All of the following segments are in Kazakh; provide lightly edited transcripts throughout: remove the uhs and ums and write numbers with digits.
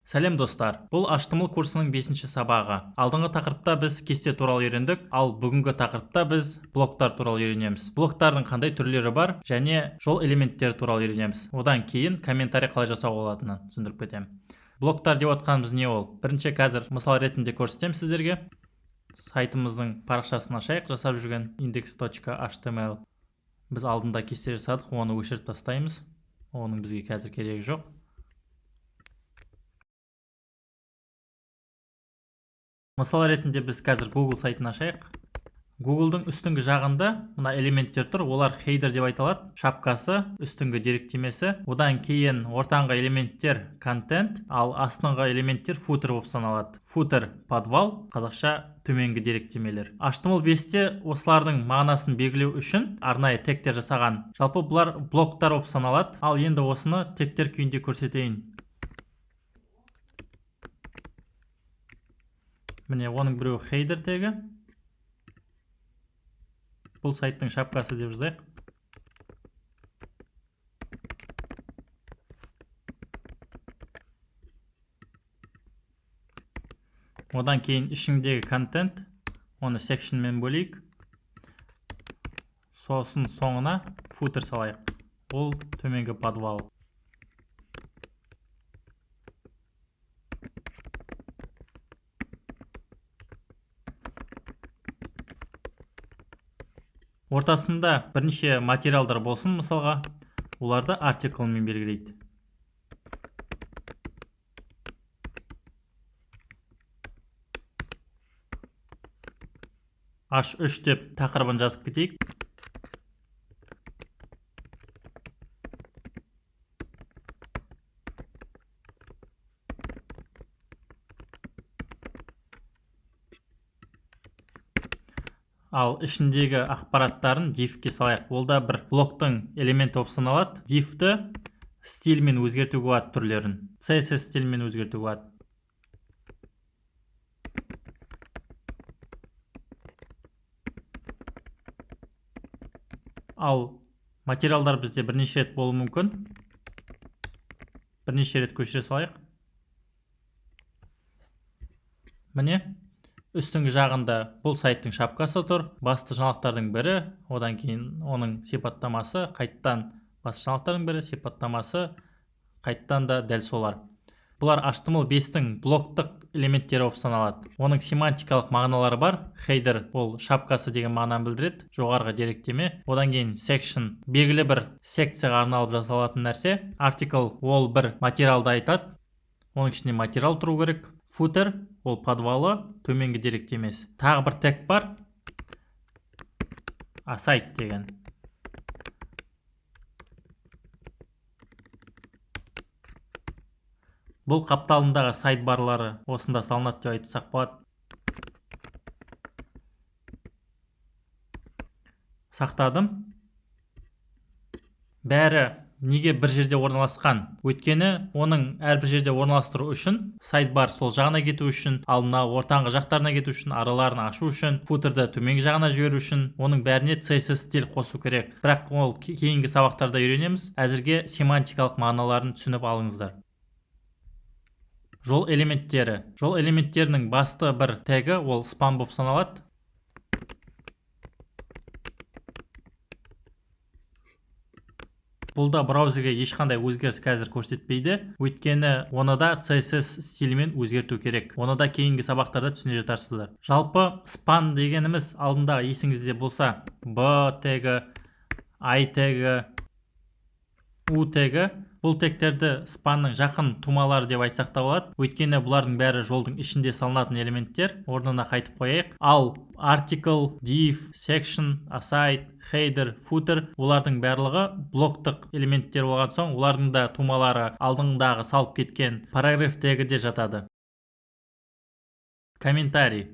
Сәлем, достар! Бұл HTML курсының бесінші сабағы. Алдыңғы тақырыпта біз кесте туралы үйрендік, ал бүгінгі тақырыпта біз блоктар туралы үйренеміз. Блоктардың қандай түрлері бар және жол элементтері туралы үйренеміз. Одан кейін комментарий қалай жасауға болатынын түсіндіріп кетемін. Блоктар деп отқанымыз не ол? Бірінші қазір мысал ретінде көрсетемін сіздерге. Сайтымыздың парақшасын ашайық, жасап жүрген index.html. Біз алдында кесте жасадық, оны өшіріп тастаймыз. Оның бізге қазір керегі жоқ. Мысал ретінде біз қазір Google сайтын ашайық. Google'дың үстіңгі жағында мына элементтер тұр, олар header деп айталады. Шапкасы, үстіңгі деректемесі, одан кейін ортаңғы элементтер контент, ал астыңғы элементтер footer болып саналады. Footer подвал, қазақша төменгі деректемелер. HTML5-те осылардың мағынасын белгілеу үшін арнайы тегтер жасаған. Жалпы бұлар блоктар болып саналады. Ал енді осыны тегтер күйінде көрсетейін. Міне, оның біреуі header тегі. Бұл сайттың шапкасы деп жазайық. Одан кейін ішіндегі контент, оны sectionмен бөлейік. Сосын соңына footer салайық. Ол төменгі подвал. Ортасында бірнеше материалдар болсын, мысалға, оларды артиклмен белгілейді. H3 деп тақырыбын жазып кетейік. Ал ішіндегі ақпараттарын div-ке салайық. Ол да бір блоктың элементі болып саналады. Div-ті стильмен өзгертуге болады, түрлерін. CSS стильмен өзгертуге болады. Ал материалдар бізде бірнеше рет болуы мүмкін. Бірнеше рет көшіре салайық. Міне, үстіңгі жағында бұл сайттың шапкасы тұр, басты жаңалықтардың бірі, одан кейін оның сипаттамасы, қайттан басты жаңалықтардың бірі, сипаттамасы, қайттан да дәл солар. Бұлар HTML5-тің блоктық элементтері болып саналады. Оның семантикалық мағыналары бар. Header ол шапкасы деген мағынаны білдіреді, жоғарғы деректеме. Одан кейін section белгілі бір секцияға арналып жасалатын нәрсе. Article ол бір материалды айтады. Оның ішінде материал тұру керек. Footer ол подвалы, төменгі деректемесі. Тағы бір тег бар. Aside деген. Бұл қапталындағы сайдбарлары осында салынады деп айтсақ болады. Сақтадым. Бәрі неге бір жерде орналасқан? Өйткені оның әрбір жерде орналастыру үшін сайдбар сол жағына кету үшін, ал мына ортаңғы жақтарына кету үшін, араларын ашу үшін, футерді төменгі жағына жіберу үшін оның бәріне CSS стиль қосу керек. Бірақ ол кейінгі сабақтарда үйренеміз. Әзірге семантикалық мағыналарын түсініп алыңыздар. Жол элементтері. Жол элементтерінің басты бір тегі ол span болып саналады. Бұл да браузерге ешқандай өзгеріс қазір көрсетпейді, өйткені оны да CSS стилімен өзгерту керек. Оны да кейінгі сабақтарда түсіне жатарсыздар. Жалпы span дегеніміз алдында есіңізде болса, B тегі, I тегі, U тегі, бұл тегтерді спанның жақын тумалары деп айтсақ та болады. Өйткені бұлардың бәрі жолдың ішінде салынатын элементтер. Орнына қайтып қояйық. Ал article, div, section, aside, header, footer олардың барлығы блоктық элементтер болған соң, олардың да тумалары алдыңдағы салып кеткен параграф тегі де жатады. Комментарий.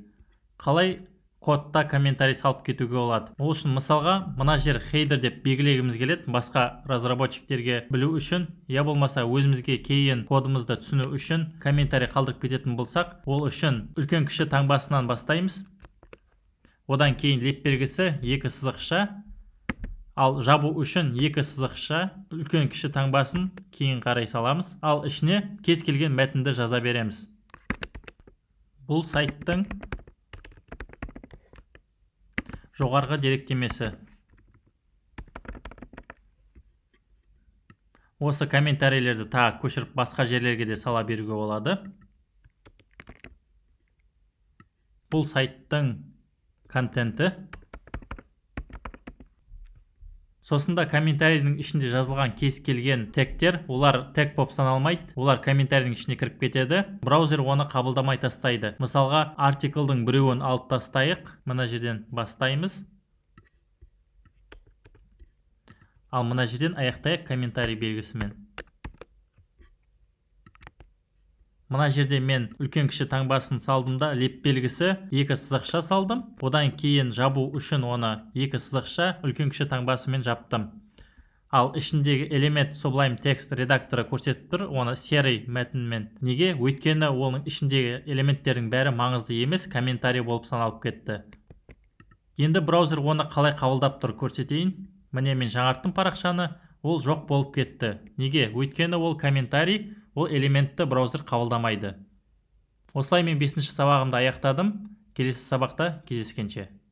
Қалай кодта комментарий салып кетуге болады? Ол үшін мысалға мына жер header деп белгілегіміз келеді, басқа разработчиктерге білу үшін, я болмаса өзімізге кейін кодымызды түсіну үшін комментарий қалдырып кететін болсақ, ол үшін үлкен кіші таңбасынан бастаймыз. Одан кейін леп белгісі, екі сызықша, Ал жабу үшін екі сызықша, үлкен кіші таңбасын кейін қарай саламыз. Ал ішіне кез келген мәтінді жаза береміз. Бұл сайттың жоғарғы деректемесі. Осы комментарийлерді тағы көшіріп басқа жерлерге де сала беруге болады. Бұл сайттың контенті. Сосын да комментарийдің ішінде жазылған кез келген тегтер, олар тег болып саналмайды, олар комментарийдің ішіне кіріп кетеді. Браузер оны қабылдамай тастайды. Мысалға, артиклдың біреуін алып тастайық. Мына жерден бастаймыз. Ал мына жерден аяқтайық комментарий белгісімен. Мына жерде мен үлкен кіші таңбасын салдым да леп белгісі екі сызықша салдым. Одан кейін жабу үшін оны екі сызықша үлкен кіші таңбасымен жаптым. Ал ішіндегі элемент Sublime Text редакторы көрсетіп тұр, оны серый мәтінмен. Неге? Өйткені оның ішіндегі элементтердің бәрі маңызды емес, комментарий болып саналып кетті. Енді браузер оны қалай қабылдап тұр көрсетейін. Міне мен жаңарттым парақшаны, ол жоқ болып кетті. Неге? Өйткені ол комментарий, ол элементті браузер қабылдамайды. Осылай мен 5-ші сабағымды аяқтадым. Келесі сабақта кездескенше.